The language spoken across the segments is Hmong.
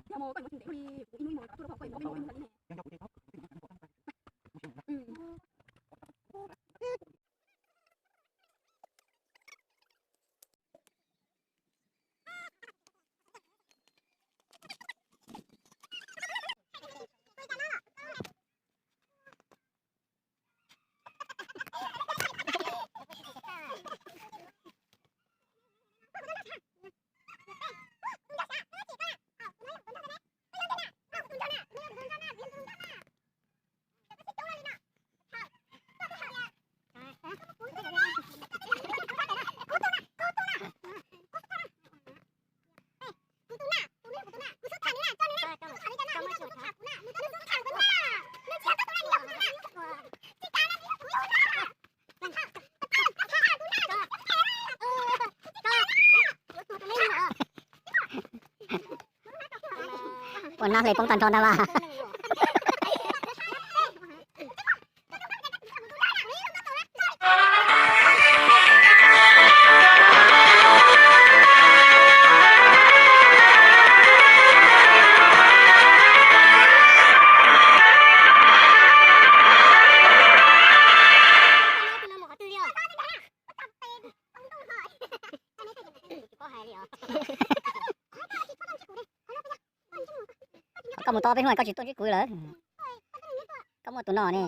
Yog mas koj yuav tsis ntev li, kuv ib hnub ib mus rau tuaj rau koj, koj yuav ib hnub ib hnub li ne. Ua nab hle poob tag nrho ntag mas. Koj mus tau peb hnub koj tsis tuaj ntsib kuv lawm. Koj muaj tus no ne.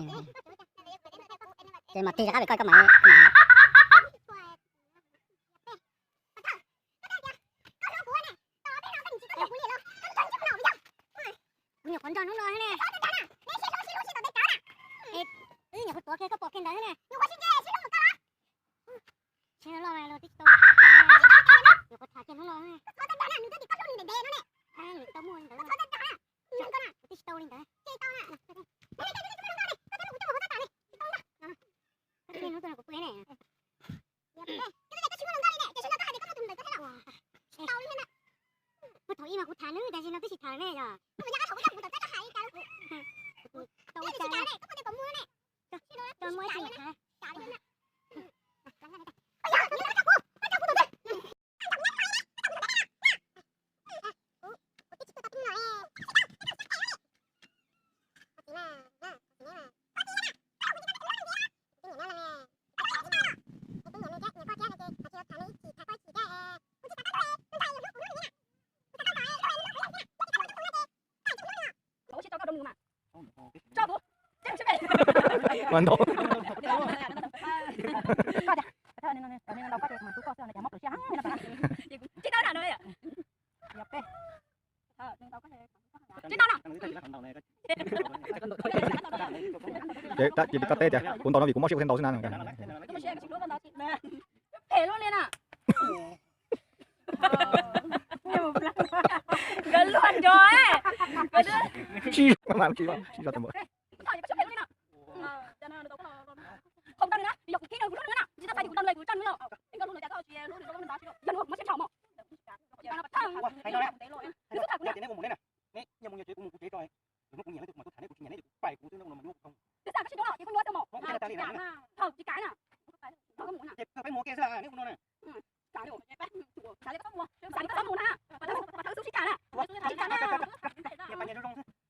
Ces mam tig rov qab pem koj, koj mam. Kuv nyuam qhuav nrog hnub no ne. Wb nyuam qhuav tuav kiag koj pom kiag ntawd ne. Tsis loj los twb tsis tau, nyuam qhuav tham kiag hnub no ne. Nws tau muaj li ntawd, twb tsis tau li ntawd. Kiag hnub no kuv pw ne. Kuv thaum ub mas kuv tham nws tiam sis no twb tsis tham ne yog. Tau ua cas ne, muaj ib tug tham. Tso kuv, tso kuv. Tsis tau na no. Tsis tau na. Ces koj teb tias kuv ntaus no vim kuv mob siab kuv thiaj ntaus xwb na. Phem luaj li na. Nkawd luag nrog. Sib zog mas sib zog, sib zog tag npaum. Ces peb mus kiag xwb, neb kuv no na. Niam pab nyias zoo zoo xwb.